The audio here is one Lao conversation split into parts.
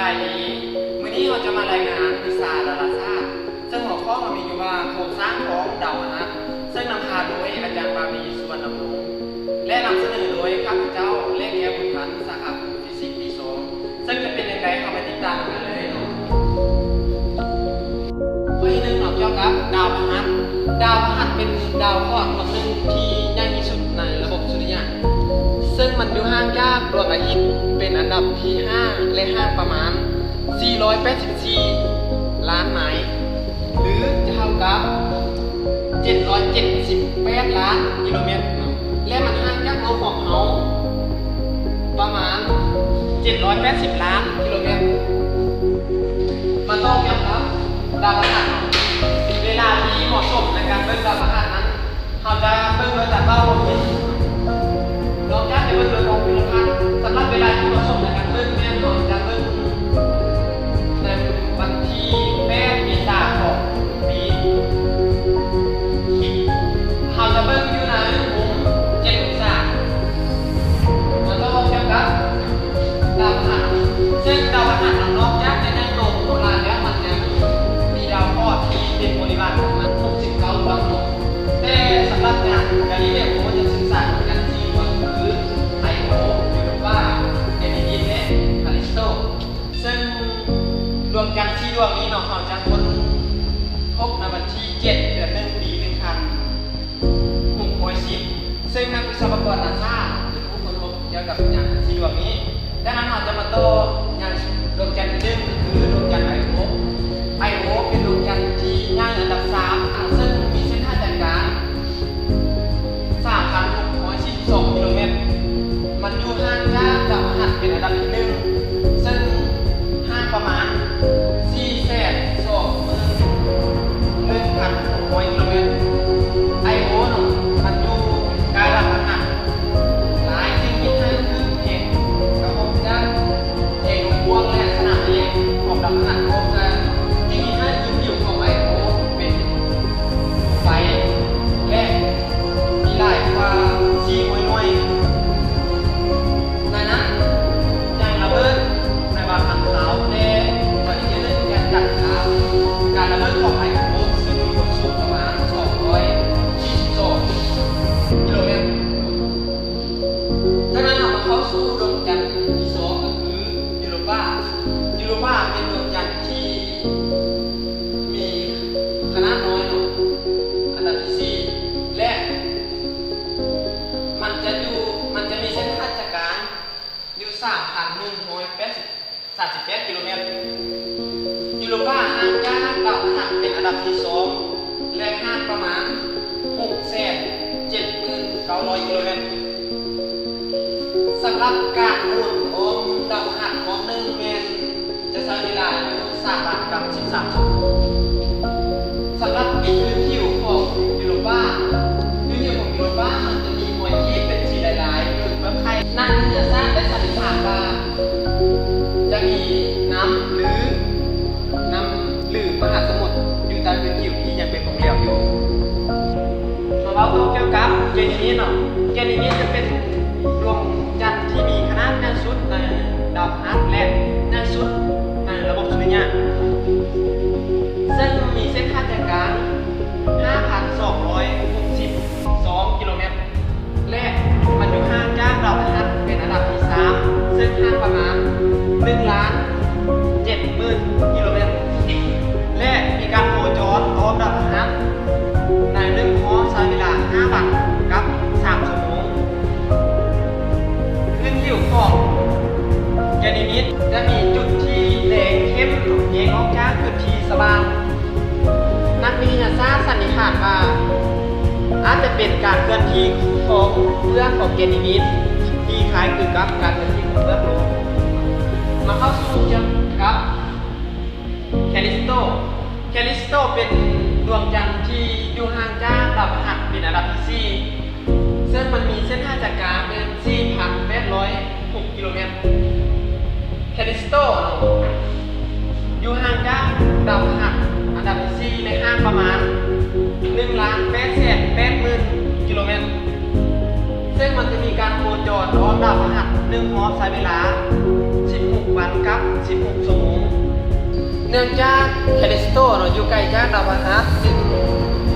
ສະບາຍດີ ມື້ນີ້ເຮົາຈະມາລາຍງານວິຊາດາລາສາດ ເຊິ່ງຫົວຂໍ້ເຮົາມີຢູ່ວ່າ ໂຄງສ້າງຂອງດາວພະຫັດ ເຊິ່ງນຳພາໂດຍອາຈານປາວີ ສຸວັນນະວົງ ແລະ ນຳສະເໜີໂດຍຂ້າພະເຈົ້າ ແລະ ແກ້ວບຸນພັນ ສາຂາຄູຟີຊິກປີສອງ ເຊິ່ງຈະເປັນຢ່າງໃດ ເຮົາໄປຕິດຕາມກັນເລີຍເນາະ. ຂໍ້ທີໜຶ່ງເນາະ ກ່ຽວກັບດາວພະຫັດ. ດາວພະຫັດເປັນດາວເຄາະດວງໜຶ່ງທີ່ໃຫຍ່ທີ່ສຸດໃນລະບົບສຸລິຍະ ເຊິ່ງມັນຢູ່ຫ່າງຈາກດວງອາທິດເປັນອັນດັບທີຫ້າ ແລະ ຫ່າງປະມານສີ່ຮ້ອຍແປດສິບສີ່ລ້ານໄມລ໌ ຫຼື ຈະເທົ່າກັບເຈັດຮ້ອຍເຈັດສິບແປດລ້ານກິໂລແມັດເນາະ ແລະ ມັນຫ່າງຈາກໂລກຂອງເຮົາປະມານເຈັດຮ້ອຍແປດສິບລ້ານກິໂລແມັດ. ມາຕໍ່ກ່ຽວກັບດາວພະຫັດເນາະ ເວລາທີ່ເໝາະສົມໃນການເບິ່ງດາວພະຫັດນັ້ນ ເຮົາຈະເບິ່ງໂດຍຕາເປົ່າບໍ່ເຫັນ. ນອກຈາກຈະເບິ່ງໂດຍກ້ອງຈຸລະທັດ, ສຳລັບເວລາທີ່ເໝາະສົມໃນການເບິ່ງແມ່ນເຮົາຈະເບິ່ງໃນວັນທີແປດ ເມສາຂອງທຸກປີ. ເຮົາຈະເບິ່ງຢູ່ໃນມຸມເຈັດອົງສາ. ມາຕໍ່ກ່ຽວກັບດາວພະຫັດ, ເຊິ່ງດາວພະຫັດນອກຈາກຈະໃຫຍ່ໂຕມະໂຫລານແລ້ວ ມັນຍັງມີດາວເຄາະທີ່ເປັນບໍລິວານຂອງມັນຫົກສິບເກົ້າດວງເນາະ. ແຕ່ສຳລັບຍານກາລີເລໂອຈະສຶກສາດວງຈັນສີ່ດວງ ຄື ໄອໂອ, ຢູໂຣປາ, ແກນີມິດ ແລະ ຄາລິສໂຕ. ເຊິ່ງດວງຈັນສີ່ດວງນີ້ເນາະ ເຮົາຈະຄົ້ນພົບໃນວັນທີເຈັດ ເດືອນໜຶ່ງ ປີໜຶ່ງພັນຫົກຮ້ອຍສິບ ເຊິ່ງນັກວິສະວະກອນນາຊາເປັນຜູ້ຄົ້ນພົບກ່ຽວກັບຍານສີ່ດວງນີ້. ດັ່ງນັ້ນເຮົາຈະມາຕໍ່ຍານດວງຈັນທີໜຶ່ງ ຄືດວງຈັນໄອໂອ. ໄອໂອເປັນດວງຈັນທີ່ໃຫຍ່ອັນດັບສາມ ເຊິ່ງມີເສັ້ນທາງການ ສາມພັນຫົກຮ້ອຍສີ່ສິບສອງກິໂລແມັດ. ມັນຢູ່ຫ່າງຈາກດາວພະຫັດເປັນອັນດັບທີໜຶ່ງ ເຊິ່ງຫ່າງປະມານສີ່ແສນສອງໝື່ນໜຶ່ງພັນຫົກຮ້ອຍກິໂລແມັດ. ໄອໂອເນາະ ມັນຢູ່ໃກ້ດາວພະຫັດຫຼາຍ ຈຶ່ງເຮັດໃຫ້ຖືກແຮງກະທົບຈາກແຮງໂນ້ມຖ່ວງ ແລະ ສະໜາມແຮງຂອງດາວພະຫັດໂຄງໃສ່ ຈຶ່ງເຮັດໃຫ້ພື້ນຜິວຂອງໄອໂອເປັນໄຟ ແລະ ມີຫຼາຍກວ່າສີ່ຮ້ອຍໜ່ວຍ. ໃນນັ້ນ ແຮງລະເບີດໃນບາງຄັ້ງຄາວ ແຕ່ ປະຕິກິລິຍາຈັດການລະເບີດຂອງໄອໂອ ຊຶ່ງມີຄວາມສູງປະມານສອງຮ້ອຍສີ່ສິບສອງກິໂລແມັດ. ຈາກນັ້ນເຮົາມາເຂົ້າສູ່ດວງຈັນທີສອງ ກໍຄືຢູໂຣປາ. ຢູໂຣປາເປັນດວງຈັນທີ່ມີຂະໜາດນ້ອຍເນາະ ອັນດັບທີສີ່ ແລະ ມັນຈະຢູ່ ມັນຈະມີເສັ້ນທາດຈະການຢູ່ສາມພັນໜຶ່ງຮ້ອຍແປດສິບ ສາມສິບແປດກິໂລແມັດ. ຢູໂຣປາຫ່າງຈາກດາວພະຫັດເປັນອັນດັບທີສອງ ແລະ ຫ່າງປະມານຫົກແສນເຈັດໝື່ນເກົ້າຮ້ອຍກິໂລແມັດ. ສຳລັບການໝູນອ້ອມດາວພະຫັດຮອບໜຶ່ງແມ່ນຈະໃຊ້ເວລາຢູ່ສາມວັນກັບສິບສາມຊົ່ວໂມງ. ສຳລັບພື້ນຜິວຂອງຢູໂຣປາ, ພື້ນຜິວຂອງຢູໂຣປາມັນຈະມີຮອຍຂີດເປັນສີຫຼາຍໆ ຫຼື ເມືອກໄຂ່. ນັກວິທະຍາສາດໄດ້ສັນນິຖານວ່າ ຈະມີນ້ຳ ຫຼື ນ້ຳ ຫຼື ມະຫາສະໝຸດຢູ່ໃຕ້ພື້ນຜິວທີ່ຍັງເປັນຂອງເຫຼວຢູ່. ມາເວົ້າຕໍ່ກ່ຽວກັບແກນີມິດເນາະ. ແກນີມິດຈະເປັນດວງຈັນທີ່ມີຂະໜາດໃຫຍ່ສຸດໃນດາວພະຫັດ ແລະ ໃຫຍ່ສຸດໃນລະບົບສຸລິຍະ, ເຊິ່ງມີເສັ້ນຜ່ານໃຈກາງຫ້າພັນສອງຮ້ອຍຫົກສິບສອງກິໂລແມັດ. ແລະ ມັນຢູ່ຫ່າງຈາກດາວພະຫັດເປັນອັນດັບທີສາມ ເຊິ່ງຫ່າງປະມານໜຶ່ງລ້ານເຈັດໝື່ນກິໂລແມັດ ແລະ ມີການໂຄຈອນອ້ອມດາວພະຫັດໃນໜຶ່ງຮອບໃຊ້ເວລາຫ້າວັນກັບສາມຊົ່ວໂມງ. ພື້ນຜິວຂອງແກນີມິດຈະມີຈຸດທີ່ແດງເຂັ້ມແຍກອອກຈາກຈຸດທີ່ສະຫວ່າງ. ນັກວິທະຍາສາດສັນນິຖານວ່າ ອາດຈະເປັນການເຄື່ອນທີ່ຂອງເປືອກຂອງແກນີມິດທີ່ຄ້າຍຄືກັບການເຄື່ອນທີ່ຂອງເປືອກໂລກ. ມາເຂົ້າສູ່ກ່ຽວກັບແຄລິສໂຕ. ແຄລິສໂຕເປັນດວງຈັນທີ່ຢູ່ຫ່າງຈາກດາວພະຫັດເປັນອັນດັບທີສີ່ ເຊິ່ງມັນມີເສັ້ນຜ່ານໃຈກາງແມ່ນສີ່ພັນແປດຮ້ອຍຫົກກິໂລແມັດ. ແຄລິສໂຕເນາະ ຢູ່ຫ່າງຈາກດາວພະຫັດອັນດັບທີສີ່ ແລະ ຫ່າງປະມານໜຶ່ງລ້ານແປດແສນແປດໝື່ນກິໂລແມັດ, ເຊິ່ງມັນຈະມີການໂຄຈອນອ້ອມດາວພະຫັດໜຶ່ງຮອບໃຊ້ເວລາສິບຫົກວັນກັບສິບຫົກຊົ່ວໂມ ເນື່ອງຈາກຄາລິສໂຕເນາະ ຢູ່ໄກຈາກດາວພະຫັດ ຊຶ່ງ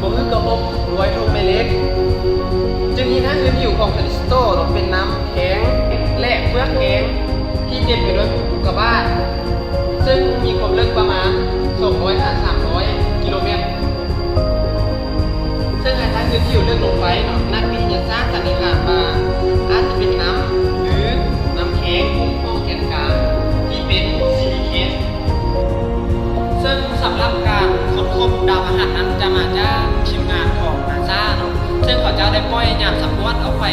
ບໍ່ຮຶດກະອົບດ້ວຍໂລກແມ່ເຫຼັກ ຈຶ່ງເຮັດໃຫ້ພື້ນຜິວຂອງຄາລິສໂຕເນາະ ເປັນນ້ຳແຂງ ແລະ ເປືອກແຫ້ງທີ່ເຕັມໄປດ້ວຍອຸກກາບາດ ຊຶ່ງມີຄວາມເລິກປະມານສອງຮ້ອຍຫາສາມຮ້ອຍກິໂລແມັດ. ເຊິ່ງໃຫ້ທາງພື້ນຜິວເລິກລົງໄປເນາະ, ນັກວິທະຍາສາດສັນນິຖານວ່າອາດຈະເປັນນ້ຳ ຫຼື ນ້ຳແຂງຫຸ້ມຫ້ອງແກນກາງທີ່ເປັນຊິລິເຄດ. ເຊິ່ງສຳລັບການຄົ້ນພົບດາວພະຫັດນັ້ນຈະມາຈາກທີມງານຂອງນາຊາເນາະ, ເຊິ່ງເຂົາເຈົ້າໄດ້ປ່ອຍຍານສຳຫຼວດອອກໄປ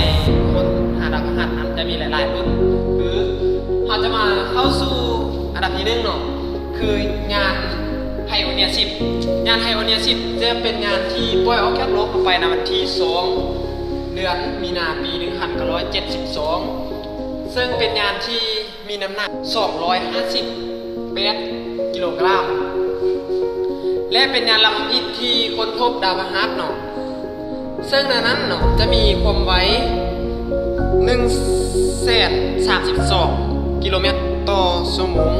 ຄົ້ນຫາດາວພະຫັດນັ້ນຈະມີຫຼາຍໆລຸ້ນ. ຄືເຮົາຈະມາເຂົ້າສູ່ອັນດັບທີໜຶ່ງເນາະ ຄືຍານ ໄພໂອເນຍສິບ. ຍານໄພໂອເນຍສິບຈະເປັນຍານທີ່ປ່ອຍອອກຈາກໂລກເຂົ້າໄປໃນວັນທີສອງ ເດືອນມີນາ ປີໜຶ່ງພັນເກົ້າຮ້ອຍເຈັດສິບສອງ ເຊິ່ງເປັນຍານທີ່ມີນ້ຳໜັກສອງຮ້ອຍຫ້າສິບແປດກິໂລກຣາມ ແລະ ເປັນຍານລຳທຳອິດທີ່ຄົ້ນພົບດາວພະຫັດເນາະ. ເຊິ່ງໃນນັ້ນເນາະ ຈະມີຄວາມໄວໜຶ່ງແສນສາມສິບສອງກິໂລແມັດຕໍ່ຊົ່ວໂມງ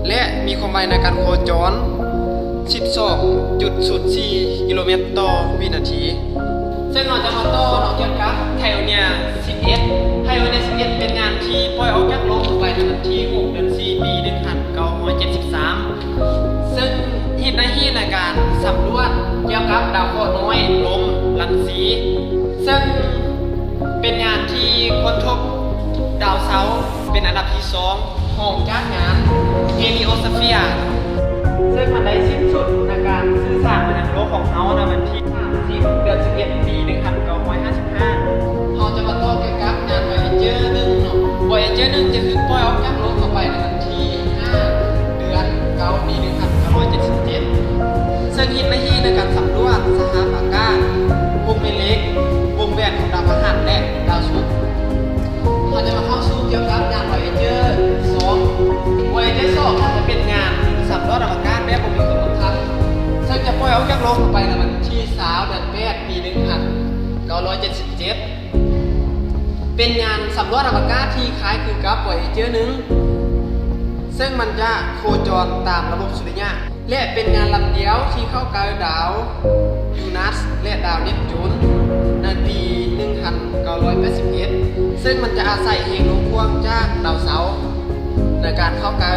ແລະ ມີຄວາມໄວໃນການໂຄຈອນສິບສອງຈຸດສູນສີ່ກິໂລແມັດຕໍ່ວິນາທີ. ເຊິ່ງເຮົາຈະມາຕໍ່ເນາະ ກ່ຽວກັບໄພໂອເນຍສິບເອັດ. ໄພໂອເນຍສິບເອັດເປັນຍານທີ່ປ່ອຍອອກຈາກໂລກໄປໃນວັນທີຫົກ ເດືອນສີ່ ປີໜຶ່ງພັນເກົ້າຮ້ອຍເຈັດສິບສາມ ເຊິ່ງເຮັດໜ້າທີ່ໃນການສຳຫຼວດກ່ຽວກັບດາວເຄາະນ້ອຍລົມລັງສີ ເຊິ່ງເປັນຍານທີ່ຄົ້ນພົບດາວເສົາເປັນອັນດັບທີສອງ ຮອງຈາກຍານເຮລີໂອສເຟຍ ເຊິ່ງມັນໄດ້ສິ້ນສຸດໃນການສື່ສານມາຍັງໂລກຂອງເຮົາໃນວັນທີສາມສິບ ເດືອນສິບເອັດ ປີໜຶ່ງພັນເກົ້າຮ້ອຍຫ້າສິບຫ້າ. ເຮົາຈະມາຕໍ່ກ່ຽວກັບຍານ Voyager ໜຶ່ງເນາະ. Voyager ໜຶ່ງຈະຖືກປ່ອຍອອກຈາກໂລກເຂົ້າໄປໃນວັນທີຫ້າ ເດືອນເກົ້າ ປີໜຶ່ງພັນເກົ້າຮ້ອຍເຈັດສິບເຈັດ ເຊິ່ງເຮັດໜ້າທີ່ໃນການສຳຫຼວດສະພາບອາກາດ, ວົງແມ່ເຫຼັກ, ວົງແຫວນຂອງດາວພະຫັດ ແລະ ດາວສຸກ. ເຮົາຈະມາເຂົ້າສູ່ກ່ຽວກັບຍານ Voyager ສອງ. Voyager ສອງ ຈະເປັນຍານສຳຫຼວດອະວະກາດແບບບໍ່ມີຄົນບັງຄັບ ເຊິ່ງຈະປ່ອຍອອກຈາກໂລກເຂົ້າໄປໃນວັນທີຊາວ ເດືອນແປດ ປີໜຶ່ງພັນເກົ້າຮ້ອຍເຈັດສິບເຈັດ ເປັນຍານສຳຫຼວດອະວະກາດທີ່ຄ້າຍຄືກັບ Voyager ໜຶ່ງ ເຊິ່ງມັນຈະໂຄຈອນຕາມລະບົບສຸລິຍະ ແລະ ເປັນຍານລຳດຽວທີ່ເຂົ້າໃກ້ດາວຢູຣັນສ ແລະ ດາວເນບຈູນ ໃນປີໜຶ່ງພັນເກົ້າຮ້ອຍແປດສິບເອັດ ເຊິ່ງມັນຈະອາໄສແຮງໂນ້ມຖ່ວງຈາກດາວເສົາໃນການເຂົ້າໃກ້.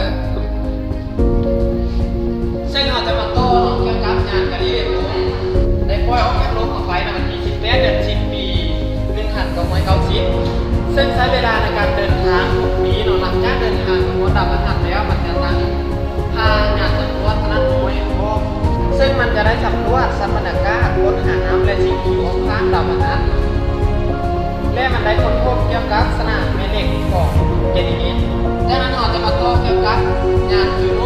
ເຊິ່ງເຮົາຈະມາຕໍ່ເນາະ ກ່ຽວກັບຍານກາລີເລໂອ ໄດ້ປ່ອຍອອກຈາກໂລກເຂົ້າໄປໃນວັນທີສິບແປດ ເດືອນສິບ ປີໜຶ່ງພັນເກົ້າຮ້ອຍເກົ້າສິບ ເຊິ່ງໃຊ້ເວລາໃນການເດີນທາງຫົກປີເນາະ. ຫຼັງຈາກເດີນທາງມາຮອດດາວພະຫັດແລ້ວ ມັນຈະຕັ້ງທ່າຍານສຳຫຼວດຂະໜາດນ້ອຍອອກ ເຊິ່ງມັນຈະໄດ້ສຳຫຼວດຊັ້ນບັນຍາກາດ, ຄົ້ນຫານ້ຳ ແລະ ສິ່ງທີ່ຢູ່ອ້ອມຂ້າງດາວພະຫັດ ແລະ ມັນໄດ້ຄົ້ນພົບກ່ຽວກັບສະໜາມແມ່ເຫຼັກຂອງແກລິລີ. ຈາກນັ້ນເຮົາຈະມາຕໍ່ກ່ຽວກັບຍານຈູໂນ.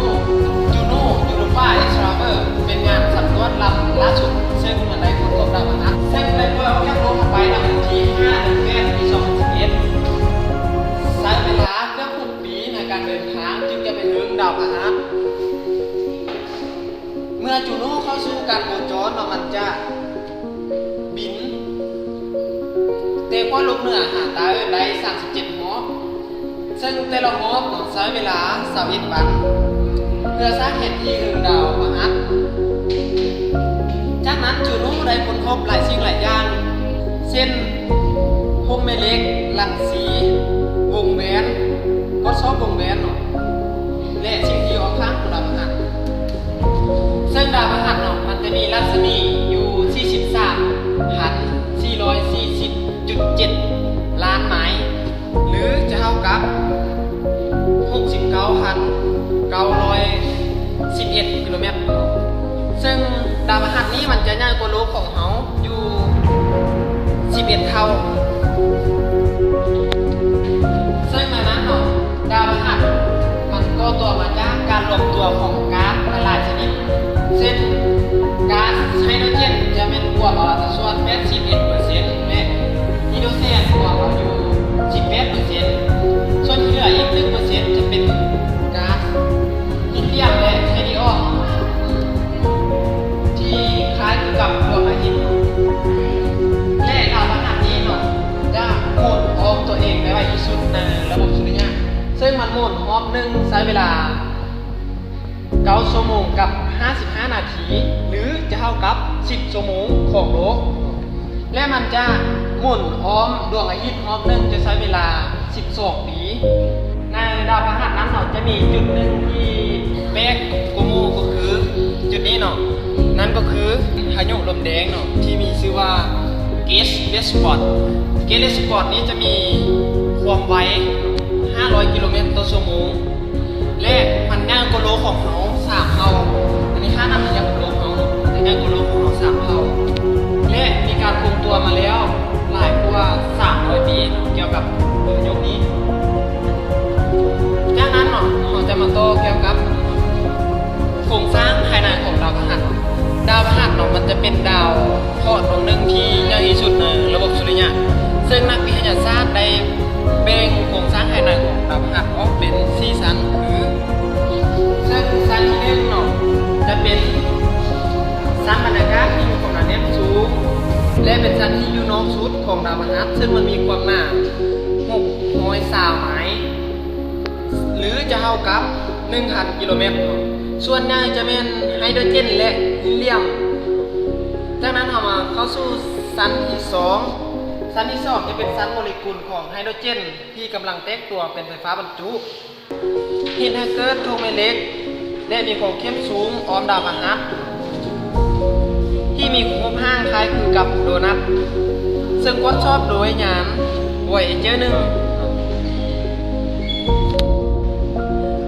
ຈູໂນ Europa Explorer ເປັນຍານສຳຫຼວດລຳລ່າສຸດ ເຊິ່ງມັນໄດ້ຄົ້ນພົບດາວພະຫັດ ເຊິ່ງໄດ້ປ່ອຍອອກຈາກໂລກໄປໃນວັນທີຫ້າ ເດືອນແປດ ປີສອງພັນສິບເອັດ ໃຊ້ເວລາເກືອບຫົກປີໃນການເດີນທາງຈຶ່ງຈະໄປເຖິງດາວພະຫັດ. ເມື່ອຈູໂນເຂົ້າສູ່ການໂຄຈອນເນາະ ມັນຈະບິນແຕ່ຂວາລົງເໜືອຫາໃຕ້ໄດ້ສາມສິບເຈັດຮອບ ເຊິ່ງແຕ່ລະຮອບເນາະ ໃຊ້ເວລາຊາວເອັດວັນ ເພື່ອສາແຜນທີ່ເຖິງດາວພະຫັດ. ຈາກນັ້ນ ຈູໂນໄດ້ຄົ້ນພົບຫຼາຍສິ່ງຫຼາຍຢ່າງ ເຊັ່ນ ໂຮງແມ່ເຫຼັກ, ລັງສີ, ວົງແຫວນ, ກວດສອບວົງແຫວນເນາະ ແລະ ສິ່ງທີ່ຢູ່ອ້ອມຂ້າງຂອງດາວພະຫັດ. ເຊິ່ງດາວພະຫັດເນາະ ມັນຈະມີລັດສະໝີຢູ່ສີ່ສິບສາມພັນສີ່ຮ້ອຍສີ່ສິບຈຸດເຈັດລ້ານໄມ ຫຼື ຈະເທົ່າກັບຫົກສິບເກົ້າພັນເກົ້າຮ້ອຍສິບເອັດກິໂລແມັດ. ເຊິ່ງດາວພະຫັດນີ້ມັນຈະໃຫຍ່ກວ່າໂລກຂອງເຮົາຢູ່ສິບເອັດເທົ່າ. ເຊິ່ງໃນນັ້ນເນາະ ດາວພະຫັດມັນກໍ່ຕົວມາຈາກການລວມຕົວຂອງກາສຫຼາຍໆຊະນິດ ເຊັ່ນ ກາສໄຮໂດຣເຈນຈະແມ່ນກວມເອົາອັດຕາສ່ວນແປດສິບເອັດເປີເຊັນ ແລະ ຮີໂດຣແຊນກວມເອົາຢູ່ສິບແປດເປີເຊັນ ສ່ວນທີ່ເຫຼືອອີກໜຶ່ງເປີເຊັນຈະເປັນກາສຮີເລຍມ ແລະ ເຮລີອອມ ທີ່ຄ້າຍຄືກັບດວງອາທິດ ແລະ ດາວພະຫັດນີ້ເນາະ ຈະໝູນອ້ອມຕົວເອງໄດ້ໄວທີ່ສຸດໃນລະບົບສຸລິຍະ ເຊິ່ງມັນໝູນຮອບໜຶ່ງໃຊ້ເວລາ ເກົ້າຊົ່ວໂມງກັບຫ້າສິບຫ້ານາທີ ຫຼື ຈະເທົ່າກັບສິບຊົ່ວໂມງຂອງໂລກ ແລະ ມັນຈະໝູນອ້ອມດວງອາທິດຮອບໜຶ່ງຈະໃຊ້ເວລາສິບສອງປີ. ໃນດາວພະຫັດນັ້ນເນາະ ຈະມີຈຸດໜຶ່ງທີ່ແປກກວ່າໝູ່ ກໍຄືຈຸດນີ້ເນາະ ນັ້ນກໍຄືພາຍຸລົມແດງເນາະ ທີ່ມີຊື່ວ່າ Great Red Spot. Great Red Spot ນີ້ຈະມີຄວາມໄວຫ້າຮ້ອຍກິໂລແມັດຕໍ່ຊົ່ວໂມງ ແລະ ມັນໃຫຍ່ກວ່າໂລກຂອງເຮົາສາມເທົ່າ. ອັນນີ້ຄ່ານ້ຳມັນໃຫຍ່ກວ່າໂລກເຮົາເນາະ ມັນໃຫຍ່ກວ່າໂລກຂອງເຮົາສາມເທົ່າ ແລະ ມີການຄົງຕົວມາແລ້ວຫຼາຍກວ່າສາມຮ້ອຍປີ ກ່ຽວກັບພາຍຸນີ້. ຈາກນັ້ນເນາະ ເຮົາຈະມາຕໍ່ກ່ຽວກັບໂຄງສ້າງພາຍໃນຂອງດາວພະຫັດ. ດາວພະຫັດເນາະ ມັນຈະເປັນດາວເຄາະດວງໜຶ່ງທີ່ໃຫຍ່ທີ່ສຸດໃນລະບົບສຸລິຍະ, ເຊິ່ງນັກວິທະຍາສາດໄດ້ແບ່ງໂຄງສ້າງພາຍໃນຂອງດາວພະຫັດອອກເປັນສີ່ຊັ້ນ ຄື ເຊິ່ງຊັ້ນທີໜຶ່ງເນາະ ຈະເປັນຊັ້ນບັນຍາກາດທີ່ມີຄວາມໜາແໜ້ນສູງ ແລະ ເປັນຊັ້ນທີ່ຢູ່ນອກສຸດຂອງດາວພະຫັດ, ເຊິ່ງມັນມີຄວາມໜາຫົກຮ້ອຍຊາວໄມ ຫຼື ຈະເທົ່າກັບໜຶ່ງພັນກິໂລແມັດ. ສ່ວນໃຫຍ່ຈະແມ່ນໄຮໂດຣເຈນ ແລະ ຮີລຽມ. ຈາກນັ້ນເຮົາມາເຂົ້າສູ່ຊັ້ນທີສອງ. ຊັ້ນທີສອງຈະເປັນຊັ້ນໂມເລກຸນຂອງໄຮໂດຣເຈນ ທີ່ກຳລັງແຕກຕົວເປັນໄຟຟ້າບັນຈຸ ເຮັດໃຫ້ເກີດທົ່ງແມ່ເຫຼັກ ແລະ ມີຄວາມເຂັ້ມສູງອ້ອມດາວພະຫັດ ທີ່ມີຮູບຮ່າງຄ້າຍຄືກັບໂດນັດ, ເຊິ່ງກວດສອບໂດຍຍານ Voyager ໜຶ່ງ.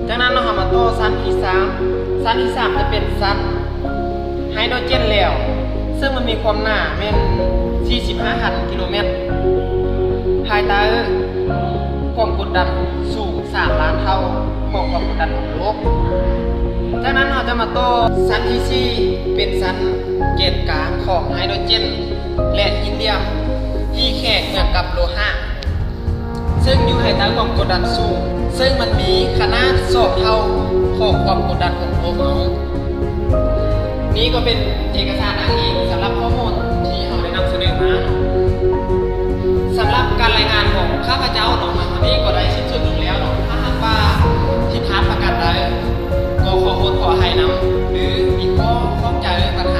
ຈາກນັ້ນເນາະ ເຮົາມາຕໍ່ຊັ້ນທີສາມ. ຊັ້ນທີສາມຈະເປັນຊັ້ນ ໄຮໂດຣເຈນແລ້ວ, ເຊິ່ງມັນມີຄວາມໜາແມ່ນສີ່ສິບຫ້າພັນກິໂລແມັດ ພາຍໃຕ້ຄວາມກົດດັນສູງສາມລ້ານເທົ່າຂອງຄວາມກົດດັນຂອງໂລກ. ຈາກນັ້ນເຮົາຈະມາຕໍ່ຊັ້ນທີສີ່ ເປັນຊັ້ນແກນກາງຂອງໄຮໂດຣເຈນ ແລະ ຮີລຽມ ທີ່ແຂງເໝືອນກັບໂລຫະ. ເຊິ່ງຢູ່ພາຍໃຕ້ຄວາມກົດດັນສູງ, ເຊິ່ງມັນມີຂະໜາດສອງເທົ່າຂອງຄວາມກົດດັນຂອງໂລກເຮົາ. ນີ້ກໍເປັນເອກະສານອ້າງອີງສຳລັບຂໍ້ມູນທີ່ເຮົາໄດ້ນຳສະເໜີມາເນາະ. ສຳລັບການລາຍງານຂອງຂ້າພະເຈົ້າເນາະ ມາເທົ່ານີ້ກໍໄດ້ສິ້ນສຸດລົງແລ້ວເນາະ. ຖ້າຫາກວ່າຜິດພາດປະການໃດ ກໍຂໍໂທດຂໍອະໄພນຳ ຫຼື ມີຂໍ້ຂ້ອງໃຈ ຫຼື ບັນຫ